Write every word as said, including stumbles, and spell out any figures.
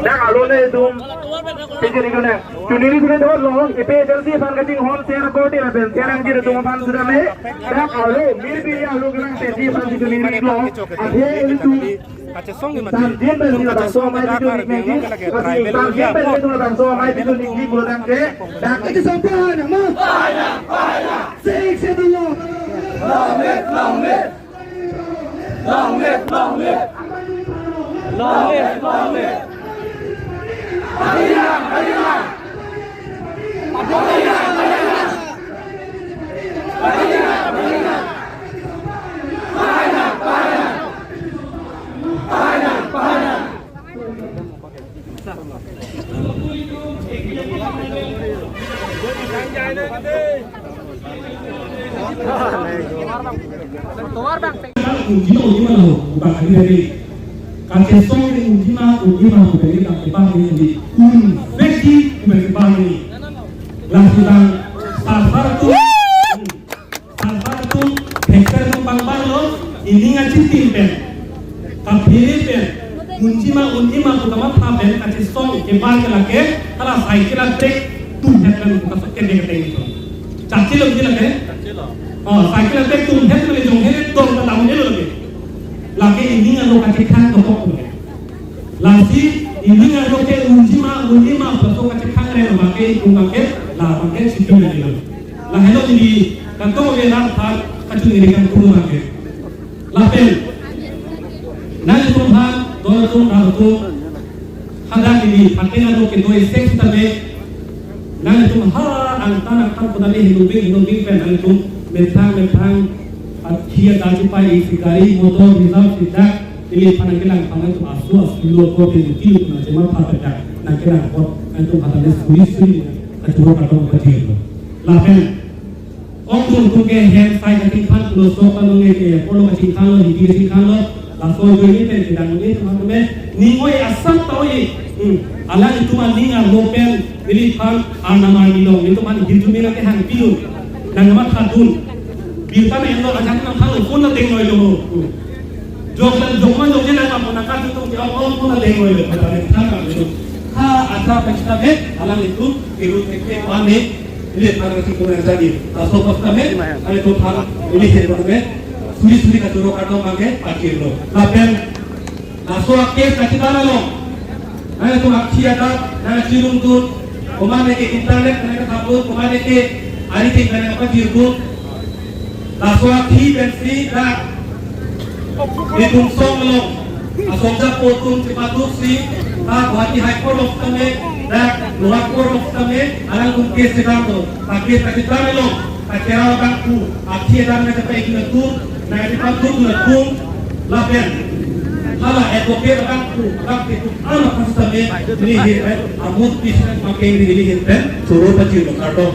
Dak alo le dum. Pijiri kone. Chuniri kone dot long. A P H L C aphan kachinghon share koti lapen share angjir atum aphan sudah me. Dak alo mirbi alo kelang tesi aphan chuniri long. Athe ilitum. Kachesong ni mati. Dam jin pen labangso amei titu ning nangji, dam jin pen labangso amei titu ningji pulo tangte, dak kachesong pahanang ma? Pahanang, pahanang. Six seven long. Long live, long live. Long live, long live. Long live, long live. Pahanang, pahanang. Unji ma, unji ma lo, bang hari hari. Kachesong ni unji ma, unji ma, bang hari kang kebang ni, unji. Un veki, bang kebang ni. Langsung tang, sasar tu. Sasar atum, hektar atum bang bang lo, ining achitim pen. Kaphere pen, unji ma, unji ma pu kamatha pen, kachesong kebang ke lake, hala cycle atek tum het pen pu kaso kede keteng itu. Chachilo ji lake? Oh, cycle atek tum het pen jong het dong ta damun elo lake. Lake ining alo kachekhang tokok lake. Lasi, ining alo ke unji ma, unji ma, pu kaso kachekhang re, bangke, ikum bangke, la bangke, situ na dilo. Lahelo neli, kantong ke na phan, kachuniri kangtung bangke. Lapen, nangtum aphan, dol atum, rat atum, hadak neli, pakai alo ke doi sek sitame, nangtum ha angtan angtan kudali hinubing hinubing pen nangtum methang methang akhia daji pai isi gari motor reserve sijak ili panang kelang panang tum asu asu lo ko pe ti lo na jema pha peta nang kelang ko nangtum hatane suri suri kachuro katong kachir lo. Lapen Ong tum tum ke hem sai kachingthang pulo so kanong ke polo kachingthang lo, hidi kachingthang lo, laso joi ni pen kedang ni teman teman, ning oi asam ta oi. Hmm. Alanglitum aning arlo pen, neli phan, arnam arni long, nelitum aphan hirjume nang kehang pilun, nang matha dun. Birta na enlo ajak nang phang lo, phone na deng noi lo. Hmm. Jok dan jok man jok je nang mampu nang katu tum ke ong ong phone na deng noi lo, kata nang thang kang lo. Ha, asa pen kita bet, alanglitum, kiru tek tek, one minute. Ili than rasi kumang jadi. Laso pas kami, kami tu than, ili hen kami, suri suri kachuro katong kami, pakir lo. Lapen, laso akes kachitan along. Kami tu aksi ada, kami chilung tu, komane ke internet, kami ke sabun, komane ke, ari ke kami apa jirgun. Laso athi pensi dak itum song along asong japo atum chepaduksi ta Guwahati High Court of tame dak Lower Court of tame alangtum case sedang do. Tapi tapi tame along kachera abang pu athi adam na chepa ikna tum na chepaduk na tum lapen hala advocate abang pu abang pu alam kasus tame neli hin pen amut pis pen makin neli hin pen choro pachir lo kardo.